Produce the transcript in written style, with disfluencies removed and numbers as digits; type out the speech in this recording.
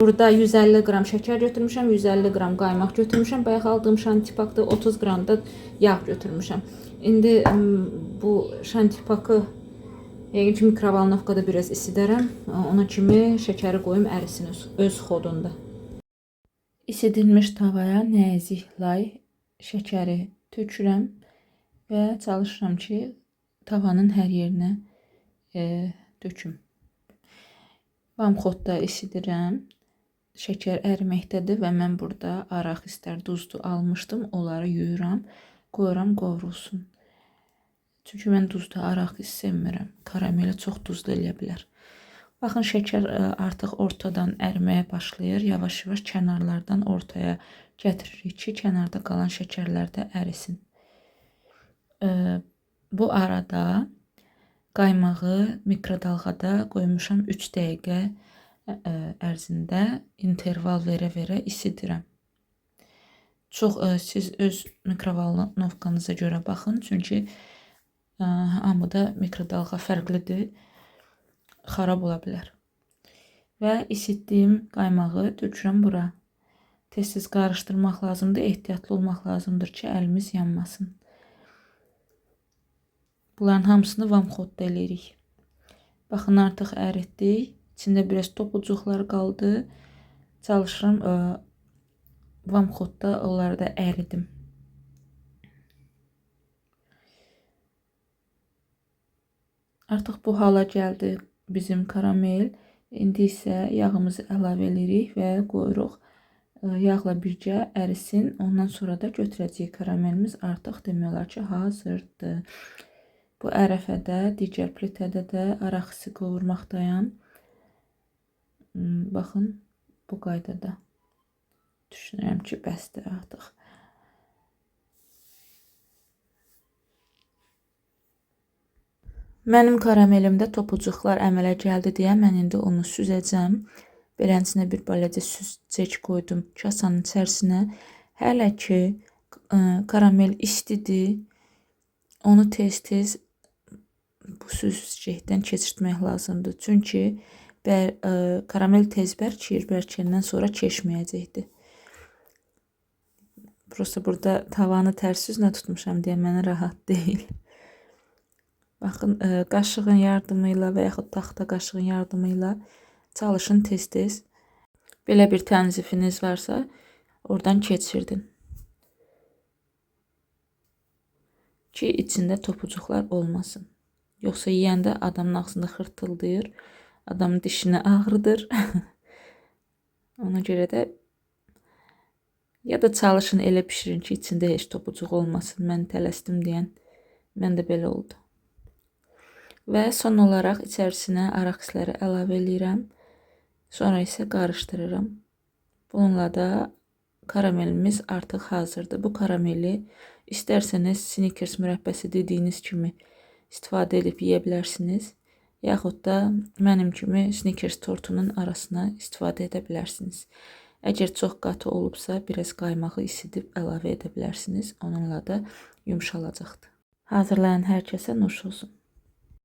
Burada 150 qram şəkər götürmüşəm, 150 qram qaymaq götürmüşəm. Bayaq aldığım şantipakda 30 qram da yağ götürmüşəm. İndi bu şantipakı yəqin ki mikrovalnovkada biraz isidərəm. Ona kimi şəkəri qoyum ərisin öz xodunda. İsidilmiş tavaya nəzik lay şəkəri tökürəm və çalışıram ki, tavanın hər yerinə döküm. Vamxodda isidirəm. Şəkər əriməkdədir və mən burada araxislər duzlu almışdım. Onları yuyuram, qoyuram qovrulsun. Çünki mən duzlu araxis sevmirəm. Karameli çox duzlu eləyə bilər. Baxın, şəkər artıq ortadan əriməyə başlayır. Yavaş-yavaş kənarlardan ortaya gətiririk ki, kənarda qalan şəkərlər də ərisin. Bu arada qaymağı mikrodalğada qoymuşam 3 dəqiqə ərzində interval verə-verə isidirəm. Çox siz öz mikrovalnovkanıza görə baxın, çünki hamıda mikrodalğa fərqlidir, xarab ola bilər. Və isitdiyim qaymağı tökürəm bura. Tez-tez qarışdırmaq lazımdır, ehtiyatlı olmaq lazımdır ki, əlimiz yanmasın. Bunların hamısını vamxodda eləyirik. Baxın, artıq əritdik. İçində biraz topucuqlar qaldı. Çalışıram vamxodda onları da əridim. Artıq bu hala gəldi bizim karamel. İndi isə yağımızı əlavə edirik və qoyuruq. Yağla bircə ərisin. Ondan sonra da götürəcəyik karamelimiz artıq demək olar ki, hazırdır. Bu ərəfədə, digər plitədə də araxisi qovurmaqdayam. Baxın, bu qaydada. Düşünürəm ki, bəsdir artıq. Mənim karamelimdə topucuqlar əmələ gəldi deyə mən indi onu süzəcəm. Beləsinə bir balaca süzgəc qoydum kasanın içərisinə. Hələ ki, karamel istidir. Onu tez-tez bu süzgəcdən keçirtmək lazımdır. Çünki karamel tez bərkiyir, bərkiyəndən sonra keçməyəcəkdir. Prosta burada tavanı tərs üzünə tutmuşam deyə mənə rahat deyil. Baxın, qaşığın yardımı ilə və yaxud taxta qaşığın yardımı ilə çalışın tez-tez. Belə bir tənzifiniz varsa, oradan keçirdin. Ki, içində topucuqlar olmasın. Yoxsa yeyəndə adamın ağzında xırtıldayır. Adamın dişini ağrıdır. Ona görə də ya da çalışın elə pişirin ki, içində heç topucuq olmasın. Mən tələsdim deyən, mən də belə oldu. Və son olaraq içərisinə araxisləri əlavə eləyirəm. Sonra isə qarışdırıram. Bununla da karamelimiz artıq hazırdır. Bu karameli istərsəniz Snickers mürəbbəsi dediyiniz kimi istifadə edib yeyə bilərsiniz. Yaxud da mənim kimi Snickers tortunun arasına istifadə edə bilərsiniz. Əgər çox qatı olubsa, biraz qaymağı isidib əlavə edə bilərsiniz. Onunla da yumşalacaqdır. Hazırlayan hər kəsə nuş olsun.